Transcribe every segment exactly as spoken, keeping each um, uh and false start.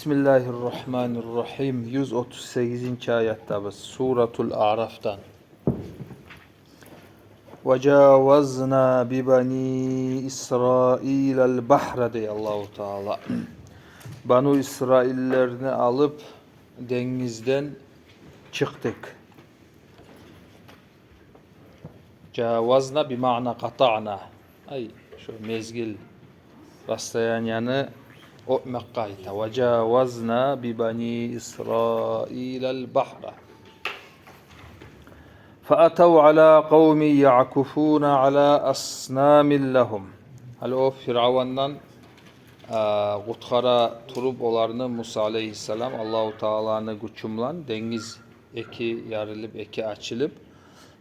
Бисмиллагьир рагьманир рагьим. Юз отуз сегизинчи аятдабыз. Суратул Аърафдан. «Ва жавазна би бани Исраилал багьра», — дей Аллагьу Таала. Бану Исраиллени алып, денгизден чыкъдыкъ. Жавазна би маъна къатаъна. Ай, шо мезгил, расстоянияны оьтмекге айта. «Ва жавазна би бани Исраилал багьра. Фа атав ала къавмин яъкуфуна ала аснамин лагьум». Гьали о Фиръавндан, а, къутгъара туруп оланы Муса алейгьиссалам, Аллагьу Тааланы гючю булан, денгиз эки ярылып, эки ачылып,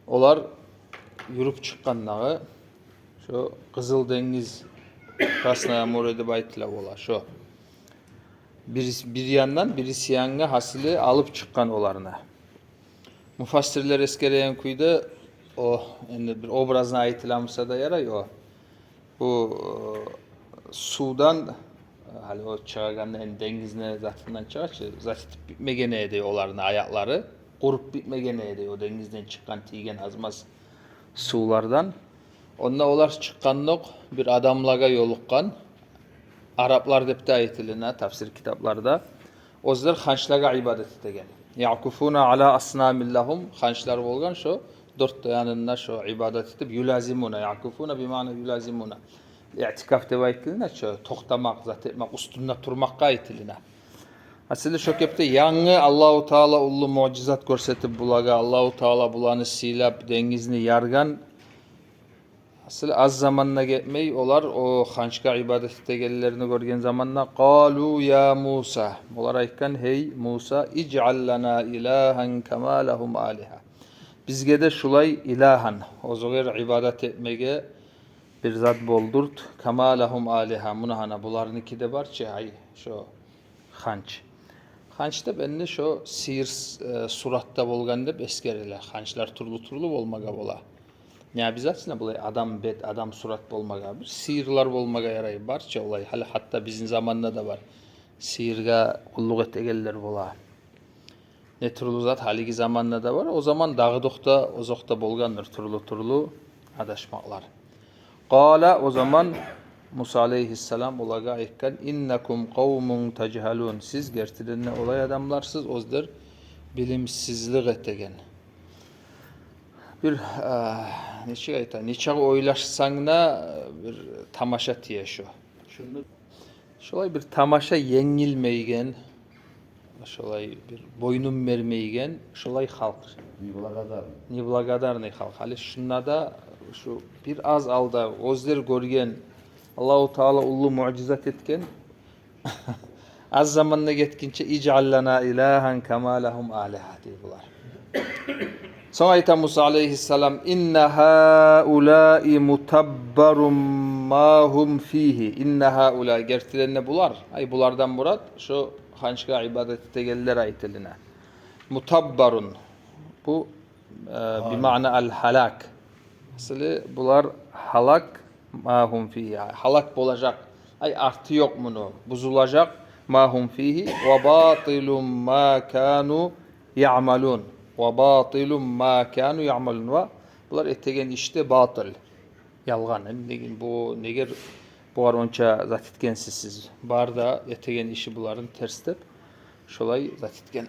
олар юрюп чыкъгъандагъы шо Къызыл денгиз, Красное море деп айтыла ола. Шо бир, бир яндан бириси янгъа, гьасили, алып чыкъгъан оланы. Муфассирлер эсгереген кюйде, о, энди бир образно айтыла буса да ярай о. Бу, э, сувдан, э, гьали о чыгъагъанда, энди денгизни затындан чыгъа чы, зат этип битмеген эди оланы аякълары, къуруп битмеген эди о денгизден чыкъгъан, тийген аз-маз сувлардан. Онда олар чыкъгъандокъ бир адамлагъа ёлукъгъан, араплар деп де айтылына тафсир китапларда. Оьзлер ханчлагъа ибадат этеген. «Яъкуфуна ала аснамин лагьум», ханчлар болгъан шо дёрт де янында шо ибадат этип, «юлазимуна», «яъкуфуна» би маъна «юлазимуна». Иътикаф деп айтылына чы, токътамакъ, зат этмек, уьстюнде турмакъгъа айтылына. Гьасили, шо кепде янгы Аллагьу Таала уллу муъжизат гёрсетип булагъа, Аллагьу Таала буланы сыйлап, денгизни яргъан. Гьасили, аз заман да гетмей, олар о ханчгъа ибадат этегенлерин гёрген заманда, «Къалу я Муса», олар айтгъан: «Гьей Муса, ижъал лана илагьан кама лагьум алигьа». Бизге де шулай илагьан, оьзюгер ибадат этмеге бир зат болдурт, кама лагьум алигьа, муна гьана буларныки де бар чы, ай, шо ханч. Ханч деп энди шо сыйыр, э, суратда болгъан деп эсгериле. Ханчлар тюрлю-тюрлю болмагъа бола. Не обязательно булай адам бет, адам сурат болмагъа. Бир сыйырлар болмагъа ярай, бар чы олай. Гьали гьатта бизин заманда да бар. Сыйыргъа къуллукъ этегенлер бола. Не тюрлю зат гьалиги заманда да бар. О заман дагъы да озокъда болгъандыр тюрлю-тюрлю адашмакълар. Къала, о заман Муса алейгьиссалам олагъа айтгъан: «Иннакум къавмун тажгьалун». Сиз гертиден де олай адамларсыз, оьзлер билимсизлик этеген. Бир, а, нечик айта, нечакъы ойлашсанг да, бир тамаша тие шо. Шунда шолай бир тамаша енгилмейген, шолай бир бойнун бермейген, шолай халкъ. Неблагодарный. Неблагодарный халкъ. Гьали шунда да, шу бир аз алда оьзлер гёрген, Аллагьу Таала уллу муъжизат этген, аз заманда гетгинче, «Ижъал лана илагьан кама лагьум алигьа», — дей булар. Сонг айта Муса алейгьиссалам: «Инна гьаулаи мутаббарун ма гьум фигьи». «Инна гьаула», гертиден де булар, ай, булардан мурат шо ханчгъа ибадат этегенлер айтылына. «Мутаббарун». Бу, э, би маъна ал-гьалак. Асли булар гьалак, «ма гьум фигьи», гьалак болажакъ. Ай, арты ёкъ муну, бузулажакъ. «Ма гьум фигьи ва батилун ма кану яъмалун». «Ва батилун ма кану яъмалун». Ва булар этеген иш де батил, ялгъан. Энди бу негер бугъар онча зат этгенсиз сиз? Бары да этеген иши буларын терс деп, шолай зат этген.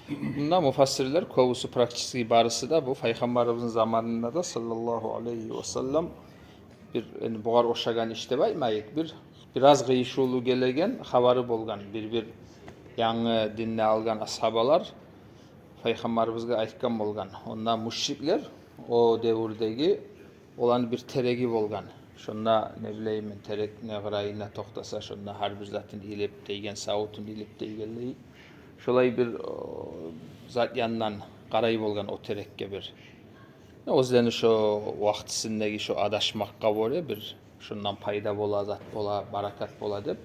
Мунда муфассирлер кёбюсю, практически барысы да, бу Пайхаммарыбызны заманында да, саллаллагьу алейгьи ва саллам, бир, энди бугъар ошагъан иш деп айтмайыкъ, бир, бир аз къыйышывлу гелеген хабары болгъан. Бир-бир янгы динни алгъан асгьабалар Пайхаммарыбызгъа айтгъан болгъан. Онда мушриклер, о девюрдеги, оланы бир тереги болгъан. Шонда, не билейим мен, терекни къырыйына токътаса, шонда гьар бир затын илип, тийген савутун илип тийгенлей. Шолай бир, о, зат янындан къарай болгъан о терекге бир. Оьзлени шо вакътисиндеги шо адашмакъгъа гёре бир шондан пайда бола, зат бола, баракат бола деп.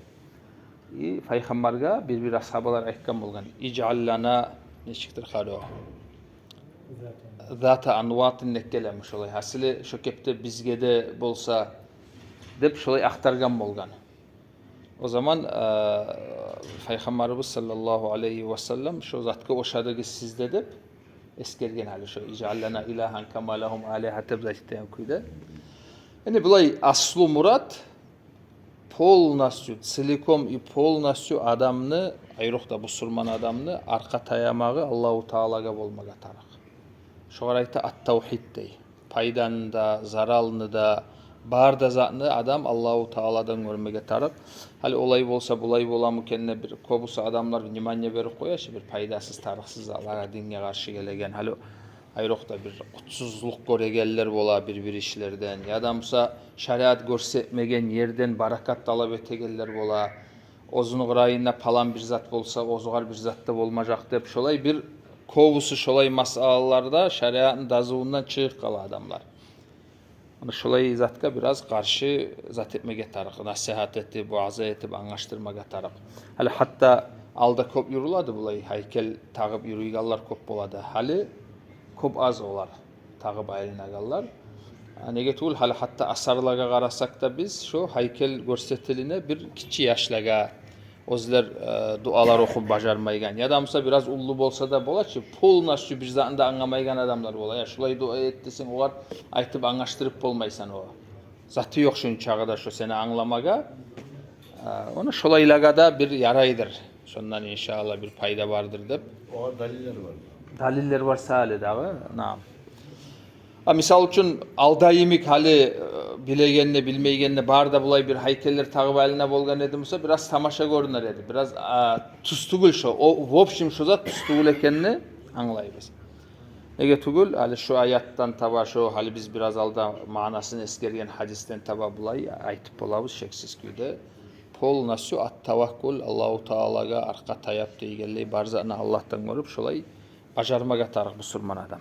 И Пайхаммаргъа бир-бир асгьабалар айтгъан болгъан: «Ижъал лана», нечикдир хари о? «Зата анватин» деп гелеми шолай. Гьасили, шо кепде бизге де болса деп шолай ахтаргъан болгъан. О заман, э, Пайхаммарыбыз саллаллагьу алайгьи ва саллам шо затгъа ошадыгъыз сиз де деп эсгерген гьали шо. «Ижъал лана илагьан кама лагьум алигьа» деп зат этеген кюйде. Яни булай аслу мурат полностью, целиком и полностью адамны, айрокъда бусурман адамны аркъа таямагъы Аллагьу Таалагъа болмагъа тарыкъ. Шогъар айта ат-тавгьид дей. Пайданы да, заралны да, бар да затны адам Аллагьу Тааладан гёрмеге тарыкъ. Гьали олай болса, булай боламы экен деп бир кёбюсю адамлар внимание берип къоя чы бир пайдасыз, тарыкъсыз затлагъа, динге къаршы гелеген. Гьали айрокъда бир къутсузлукъ гёрегенлер бола бир-бир ишлерден. Яда буса шариат гёрсетмеген ерден баракат талап этегенлер бола. Оьзюню къырыйында палан бир зат болса, оьзюгер бир зат да болмажакъ деп, шолай бир кёбюсю шолай масъалаларда шариатны дазусундан чыгъып къала адамлар. Ана шолай затгъа бираз къаршы зат этмеге тарыкъ, насигьат этип, ваъза этип, англашдырмагъа тарыкъ. Гьали гьатта алда кёп юрюледи булай, гьайкел тагъып юрюйгенлер кёп болады. Гьали кёп аз олар тагъып айланагъанлар. А, неге тюгюл, гьали гьатта асарлагъа къарасакъ да биз, шо гьайкел гёрсетилине бир гиччи яшлагъа, оьзлер, э, дуалар охуп бажармайгъан. Яда буса бираз уллу болса да бола чы, полностью бир затны да англамайгъан адамлар бола. Я шулай дуа эт десенг, огъар айтып англашдырып болмайсан о. Заты ёкъ шунчагъы да шо сени англамагъа. Э, ону шолайлагъа да бир ярайдыр. Шондан иншааллагь бир пайда бардыр деп. Огъар далиллер бар. Далиллер бар сали дагъы. Наам. А, мисал учун, алда йимик гьали, э, билегенде, билмейгенде, бары да булай бир гьайкеллер тагъып айлана болгъан эди буса, бираз тамаша гёрюнер эди. Бираз, а, тюз тюгюл шо. О, в общем, шо зат тюз тюгюл экенни англайбыз. Неге тюгюл, гьали шо аятдан таба, шо гьали биз бираз алда маънасын эсгерген гьадисден таба булай айтып болабыз шексиз кюйде. Полностью ат-таваккул, Аллагьу Таалагъа аркъа таяп дегенлей, бар затны Аллагьдан гёрюп, шолай бажармагъа тарыкъ бусурман адам.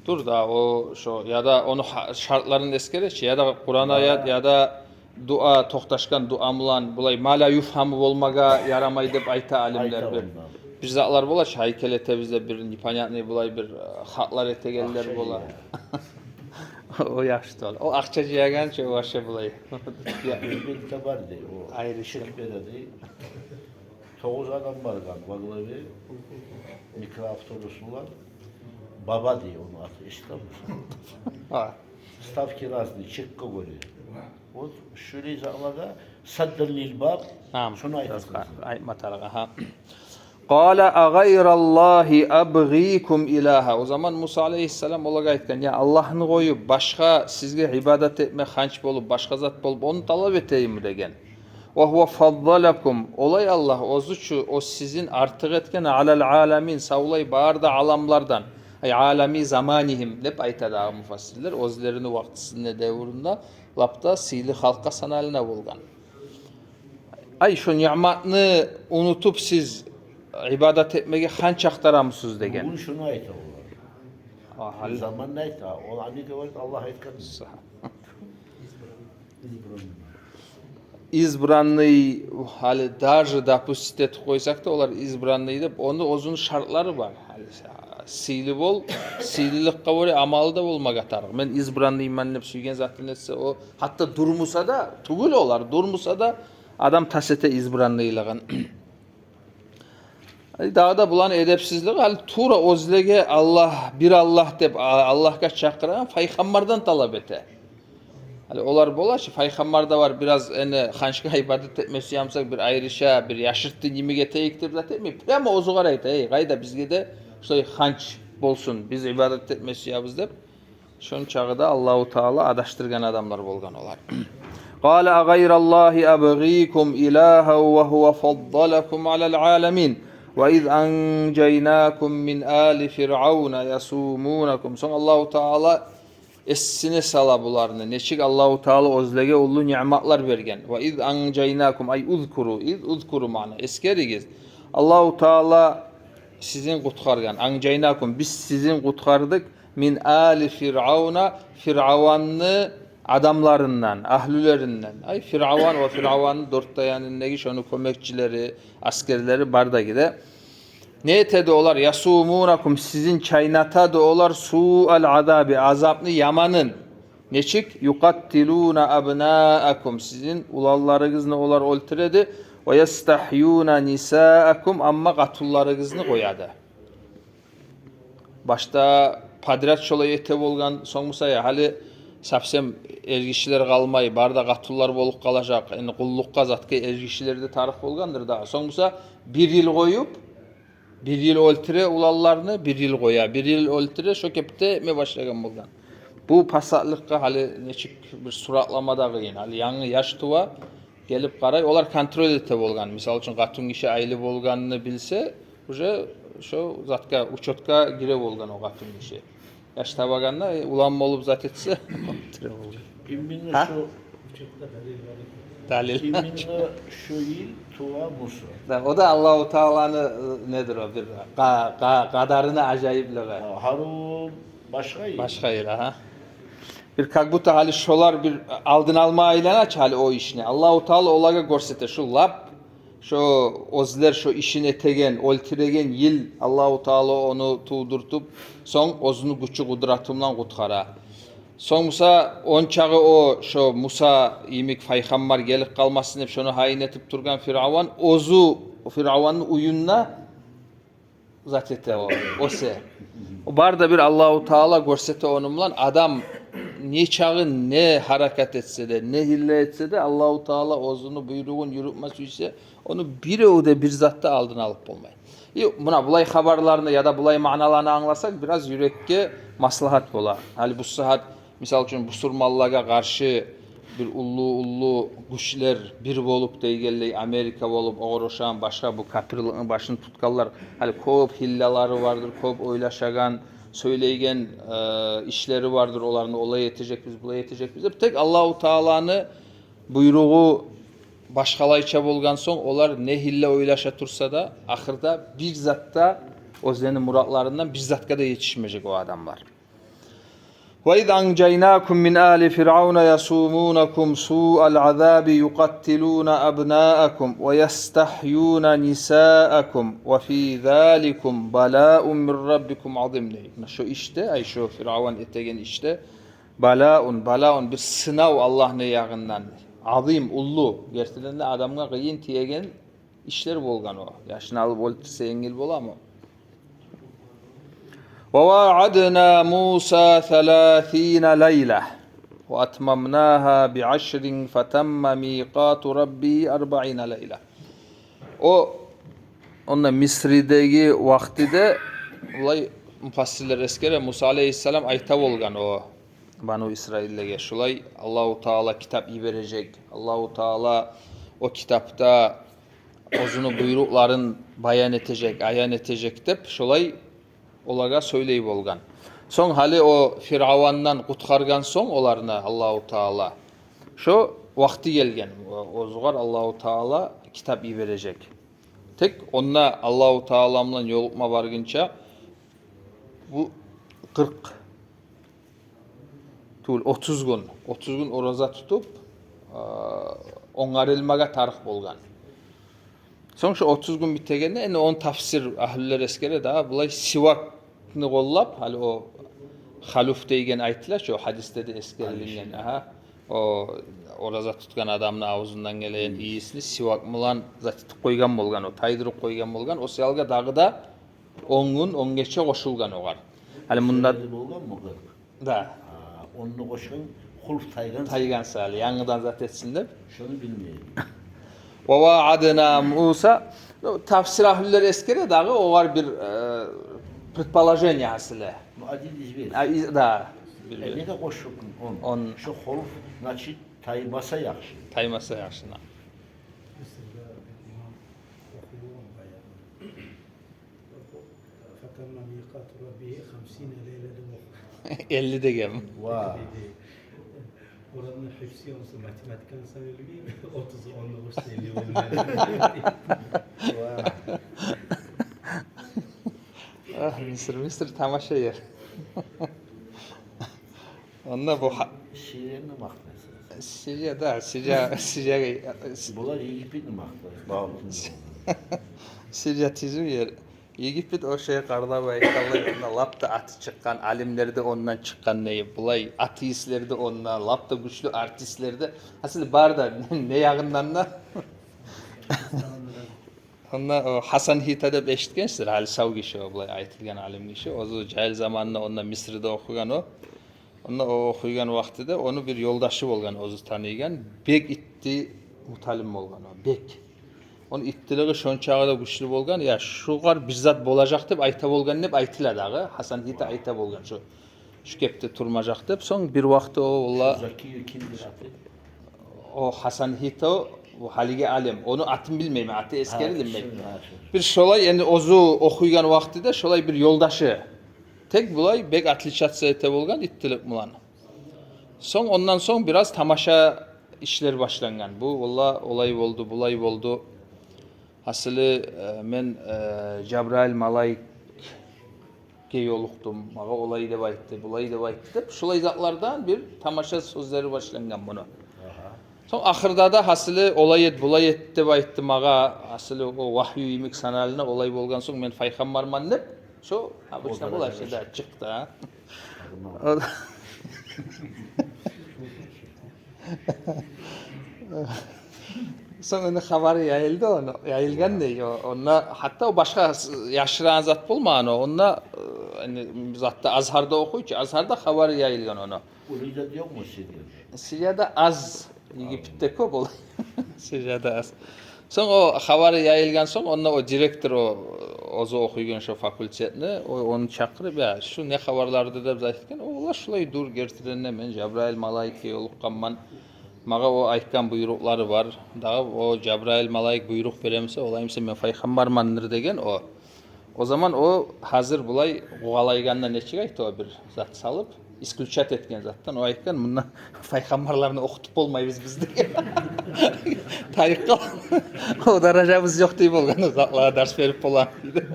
Тур да о, шо, яда ону ха-, шартларын эсгере чи, яда Къуран аят, яда дуа, токъташгъан дуа булан, булай ма ла юфгьаму болмагъа ярамай деп айта алимлер. Айта бир. Ондан. Бир затлар бола чы, гьайкел этебиз де бир непонятный булай бир, э, хатлар этегенлер бола. Акъча жыя. О яхшы да ол. О акъча жыягъан чы, о вообще булай. Я. Бир де бар дей, о. Айры чек бере дей. Тогъуз адам баргъан во главе микроавтобус булан. Баба дей ону аты, эшитдингми? Гьа. Ставки разные, чекге гёре. Вот шулай затлагъа саддан лил баб. Наам. Шону айтып. Айтма тарыкъ, агьа. Къала: «А гъайраллагьи абгъикум илагьа». О заман Муса алейгьиссалам олагъа айтгъан: «Я Аллагьны къоюп, башгъа, сизге ибадат этме ханч болуп, башгъа зат болуп, ону талап этейимми?» – деген. «Ва гьува фаддалакум». Олай Аллагь оьзю чю, о сизин артыкъ этген, «алал аламин», савлай бары да аламлардан. Ай, «алами заманигьим» деп айта дагъы муфассирлер, оьзлерини вакътисинде, девюрюнде лап да сыйлы халкъгъа саналына болгъан. Ай, шо ниъматны унутуп, сиз ибадат этмеге ханч ахтарамысыз деген. Бугюн шуну айта олар. Агьа. Шо заманда айта, олар не говорит, Аллагь айтгъан. Са- Избранный. Гьали даже допустить этип къойсакъ да, олар избранный деп, ону оьзюню шартлары бар. Гьали сыйлы бол, сыйлылыкъгъа гёре амалы да болмагъа тарыкъ. Мен избранныйман деп сюйген затын этсе, о гьатта дурмуса да, тюгюл олар, дурмуса да, адам тас эте избранныйлыгъын. Ай, дагъы да буланы эдепсизлиги, гьали тувра оьзлеге Аллагь, бир Аллагь деп, а, Аллагьгъа чакъырагъан пайхаммардан талап эте. Гьали олар бола чы, пайхаммар да бар, бираз энни ханчгъа ибадат этме сюе бусакъ, бир айрыча, бир яшыртгъын йимик этейик деп зат этмей. Прямо оьзюгер айта: «Эй, къайда, бизге де шулай ханч болсун, биз ибадат этме сюебиз», – деп. Шончагъы да Аллагьу Таала адашдыргъан адамлар болгъан олар. Къала: «А гъайраллагьи абгъикум илагьан ва гьува фаддалакум алал аламин. Ва из анжайнакум мин али фиръавна ясумунакум». Сонг Аллагьу Таала эсине сала буланы, нечик Аллагьу Таала оьзлеге уллу ниъматлар берген. «Ва из анжайнакум», ай, узкуру, из, узкуру маъна, эсгеригиз. Аллагьу Таала сизин къутгъаргъан, анжайнакум, биз сизин къутгъардыкъ, мин али фиръавна, Фиръаванны адамларындан, агьлюлеринден. Ай, Фиръаван ва Фиръаванны дёрт де янындагъы шону кёмекчилери, асгерлери бар да гиде. Не этеди олар? Ясумунакум, сизин чайнатады олар, суал азаби, азапны яманын. Нечик? Юкъаттилуна абнаакум, сизин уланларыгъызны олар оьлтюреди. Ва ястагьюна нисаакум, амма къатунларыгъызны къояды. Башда подряд шолай эте болгъан, сонг буса, я, гьали совсем эргишилер къалмай, бары да къатунлар болуп къалажакъ. Энни къуллукъгъа, затгъа эргишилер де тарыкъ болгъандыр да. Сонг буса бир йыл къоюп, бир йыл оьлтюре уланларыны, бир йыл къоя, бир йыл оьлтюре, шо кепде этме башлагъан болгъан. Бу пасатлыкъгъа гьали нечик бир суратлама да къыйын. Гьали янгы яш тува, гелип къарай, олар контроль эте болгъан. Мисал учун, къатун гиши айлы болгъанны билсе, уже шо затгъа, учётгъа гире болгъан о къатун гиши. Яш табагъанда, э, улан болуп зат этсе, оьлтюре болгъан. Именно шо, далил. Именно шо йыл тува Муса. Да, о да Аллагьу Тааланы, э, недир о, бир къа-, къа-, къадарыны ажайыплыгъы. Гьарун башгъа йыл. Башгъа йыл, агьа. Бир как будто гьали шолар бир алдын алма айлана чы гьали о ишни. Аллагьу Таала олагъа гёрсете, шу лап шо оьзлер шо ишин этеген, оьлтюреген йыл Аллагьу Таала ону тувдуртуп, сонг оьзюню гючю, къудраты булан къутгъара. Сонг буса, ончагъы о, шо Муса йимик пайхаммар гелип къалмасын деп, шону гьайын этип тургъан Фиръаван, оьзю Фиръаванны уьюнде зат эте о, оьсе. О бары да бир Аллагьу Таала гёрсете ону булан, адам нечакъы не гьаракат этсе де, не гьилла этсе де, Аллагьу Таала оьзюню буйругъун юрютме сюйсе, ону бирев де бир зат да алдын алып болмай. И муна булай хабарланы яда булай маъналаны англасакъ, бираз юрекге маслагьат бола. Гьали бу сагьат, мисал учун, бусурманлагъа къаршы бир уллу-уллу гючлер бир болуп дегенлей, Америка болуп, огъар ошагъан башгъа бу капирликни башын тутгъанлар, гьали кёп гьиллалары бардыр, кёп ойлашагъан, сёйлейген, э, ишлери бардыр оланы, олай этежекбиз, булай этежекбиз деп. Тек Аллагьу Тааланы буйругъу башгъалайча болгъан сонг, олар не гьилла ойлаша турса да, ахырда бир зат да, оьзлени муратларындан бир затгъа да етишмежек о адамлар. وإذ أنجيناكم من آل فرعون يسومونكم سوء العذاب يقتلون أبناءكم ويستحيون نساءكم وفي ذلكم بلاء من ربكم عظيم, дей. Муна шо ишде, ай, шо Фиръаван этеген ишде, балаун, балаун, бир сынав Аллагьны ягъындан, азим, уллу, гертиден де адамгъа къыйын тиеген ишлер болгъан о. Яшны алып оьлтюрсе, енгил боламы? وواعدنا موسى ثلاثين ليلة وأتممناها بعشر فتم ميقات ربه أربعين ليلة. О, онда Мисридеги вакътиде, булай муфассирлер эсгере, Муса алейгьиссалам айта болгъан о Бану Исраиллеге, шулай Аллагьу Таала китап йибережек, Аллагьу Таала о китапда оьзюню буйрукъларын баян этежек, аян этежек деп, шолай олагъа сёйлей болгъан. Сонг гьали о Фиръавандан къутгъаргъан сонг оланы Аллагьу Таала, шо вакъти гелген, о-, огъар Аллагьу Таала китап йибережек. Тек онда Аллагьу Таала булан ёлукъма баргъынча бу къыркъ тюгюл, отуз гюн, отуз гюн ораза тутуп, а, онгарылмагъа тарыкъ болгъан. Сонг шо отуз гюн битегенде, энни ону тафсир агьлюлер эсгере дагъы, булай сивакны къоллап, гьали о халуф дейген айтыла чы, о гьадисде де эсгерилинген. Агьа. О ораза тутгъан адамны авзундан гелеген ийисни сивак булан зат этип къойгъан болгъан, о тайдырып къойгъан болгъан. О саялгъа дагъы да он гюн, он гече къошулгъан огъар. Гьали мунда болгъан мугъар. Да. А, онда къошгъан, халуф тайгъан. Тайгъан саялы, янгыдан зат этсин деп. Шону билмеймен. وواعدنا موسى. Ну, тафсир агьлюлер эсгере дагъы, огъар бир, э, предположение гьасили. Ну, один из версий. А, из-, да. Э, неге къошулгъан он? Он. Шо халуф, значит, таймаса яхшы. Таймаса яхшы, на. Мисрде бир имам охуйгъан баягъы. فتم ميقات ربه خمسين ليلة деп охуйгъан. Элли деген. Ва. Къуранны гьифзи, онсу математиканы саны билмеймен. Отуз, онну къошса, элли болмай. Ва. Агь, Миср, Миср тамаша ер. Онда бу гьа- Сирияны макътайсыз. Сирия, да, Сирия, Сирия. Булар Египетни макътай, балтын. Сирия тизим ер. Египет, о шей, къарда бу айтгъанлай, онда лап да аты чыкъгъан алимлер де ондан чыкъгъан, не, булай атеистлер де ондан, лап да гючлю артистлер де. Гьасили, бары да не ягъындан да Онда о Гьасан Гьита деп эшитгенсиздир, гьали сав гиши о, булай айтылгъан алим гиши. Оьзю жагьил заманында онда Мисрде охугъан о. Онда о охуйгъан вакътиде ону бир ёлдашы болгъан, оьзю таныйгъан, бек итти муталим болгъан о, бек. Ону иттилиги шончакъы да гючлю болгъан, я, шугъар бир зат болажакъ деп айта болгъан деп айтыла дагъы. Гьасан Гьита айта болгъан, шу, шу кепде турмажакъ деп. Сонг бир вакъти о, валла, Заки кимдир аты? О Гьасан Гьита, о гьалиги алим. Ону атын билмеймен, аты эсгерилмей. Бир шолай, энди оьзю охуйгъан вакътиде шолай бир ёлдашы. Тек булай бек отличаться эте болгъан иттилик булан. Сонг, ондан сонг бираз тамаша ишлер башлангъан. Бу, валла, олай болду, булай болду. Асылы, э, мен, э, Жабраил малайикге ёлукъдум. Магъа олай деп айтды, булай деп айтды деп, шулай затлардан бир тамаша сёзлери башлангъан муну. Сонг ахырда да, асылы, олай эт, булай эт деп айтды магъа. Асылы о вагью йимик саналына, олай болгъан сонг мен пайхаммарман деп. Шо обычно булай шо да чыкъды, а. Сонг ону хабары яйылды, ону, яйылгъан дей. О, онда гьатта о башгъа с-, яшырагъан зат болмагъан о. Онда, э, яни, затда, Азгьарда охуй чу, Азгьарда хабары яйылгъан ону. Олай зат ёкъму Сирияда? Сирияда аз, Египетде кёп олай. Сирияда аз. Сонг о хабары яйылгъан сонг, онда о директор, о, оьзю охуйгъан шо факультетни, о, ону чакъырып, я, шу не хабарларды деп зат этген, о, валла, шулай дюр, гертиден де мен Жабраил малайикге ёлукъгъанман. Магъа о айтгъан буйрукълары бар. Дагъы о Жабраил малайик буйрукъ бере буса, олай буса мен пайхаммармандыр деген о. О заман о гьазир булай къувалайгъанда нечик айта, о бир зат салып, исключать этген затдан, о айтгъан, мунда пайхаммарланы охутуп болмайбыз биз деген. Тайып къал. О даражабыз ёкъ дей болгъан, о затлагъа дарс берип боламы дейди.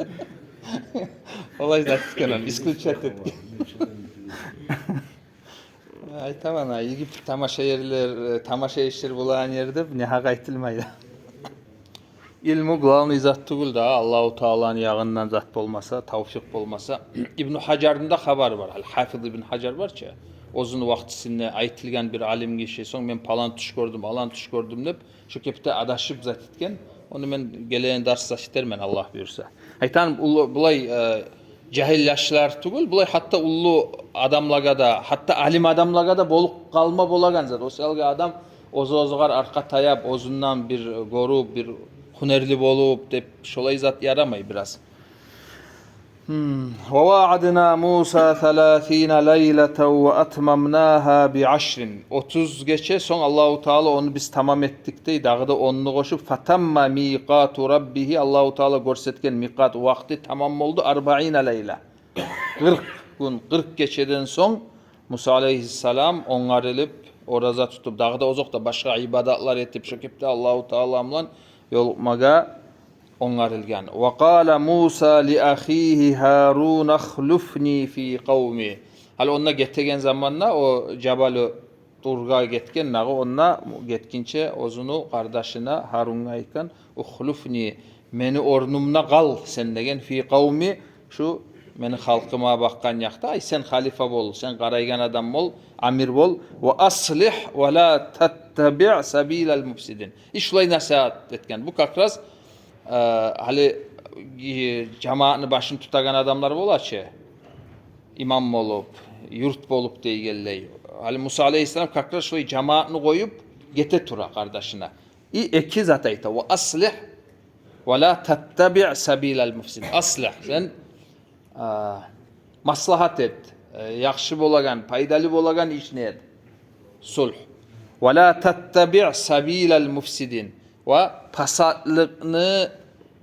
Олай зат этген ону, исключать этген. Айтаман, а, Египет тамаша ерлер, э, тамаша ишлер болагъан ер деп негьакъ айтылмайды. Илму главный зат тюгюл да, Аллагьу Тааланы ягъындан зат болмаса, тавфикъ болмаса. Ибну Гьажарны да хабары бар. Ал-Гьафиз Ибну Гьажар бар чы, оьзюню вакътисинде айтылгъан бир алим гиши, сонг мен палан тюш гёрдюм, алан тюш гёрдюм деп, шо кепде адашып зат этген. Ону мен гелеген дарс зат этермен, Аллагь буюрса. Айтаман, уллу, булай, э, жагьил яшлар тюгюл, булай гьатта уллу адамлагъа да, гьатта алим адамлагъа да болуп къалма болагъан зат. О саялгъа адам оьзю-оьзюгер аркъа таяп, оьзюнден бир гёрюп, бир гьюнерли болуп деп, шолай зат ярамай бираз. Гьм. «Ва ваъадна Муса саласина лайлатан ва атмамнагьа би ашрин». Отуз гече, сонг Аллагьу Таала, ону биз тамам этдик дей, дагъы да онну къошуп, «фатамма микъату раббигьи», Аллагьу Таала гёрсетген микъат вакъти тамам болду, «арбаина лайла». Къыркъ гюн, къыркъ гечеден сонг Муса алейгьиссалам онгарылып, ораза тутуп, дагъы да озокъда башгъа ибадатлар этип, шо кепде Аллагьу Таала булан ёлукъмагъа онгарылгъан. «Ва къала Муса ли ахигьи Гьарун ахлуфни фи къавми». Гьали онда гетеген заманда о Жабалу Тургъа гетген дагъы, онда гетгинче оьзюню къардашына Гьарунга айтгъан: «Ухлуфни, мени орнумда къал сен», – деген, «фи къавми, шу мени халкъыма бакъгъан якъда». Ай, сен халифа бол, сен къарайгъан адам бол, амир бол. «Ва аслигь ва ла таттабигь сабилал муфсидин». И шулай насигьат этген. Бу как раз, э, гьали, э, жамаатны башын тутагъан адамлар бола чы, имам болуп, юрт болуп дейгенлей. Гьали Муса алейгьиссалам как раз шулай жамаатны къоюп гете тура къардашына. И эки зат айта: «Ва аслигь ва ла таттабигь сабилал муфсидин». Аслигь, сен, а, маслагьат эт, э, яхшы болагъан, пайдалы болагъан ишни эт. Сулгь. «Ва ла таттабигь сабилал муфсидин». Ва пасатлыкъны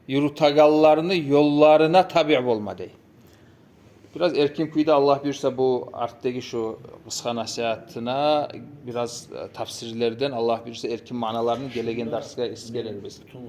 юрютегенлени ёлларына табиъ болма дей. Бираз эркин кюйде, Аллагь буюрса, бу артдагъы шу къысгъа насигьатына бираз, э, тафсирлерден, Аллагь буюрса, эркин маъналарын гелеген дарсгъа эсгерербиз.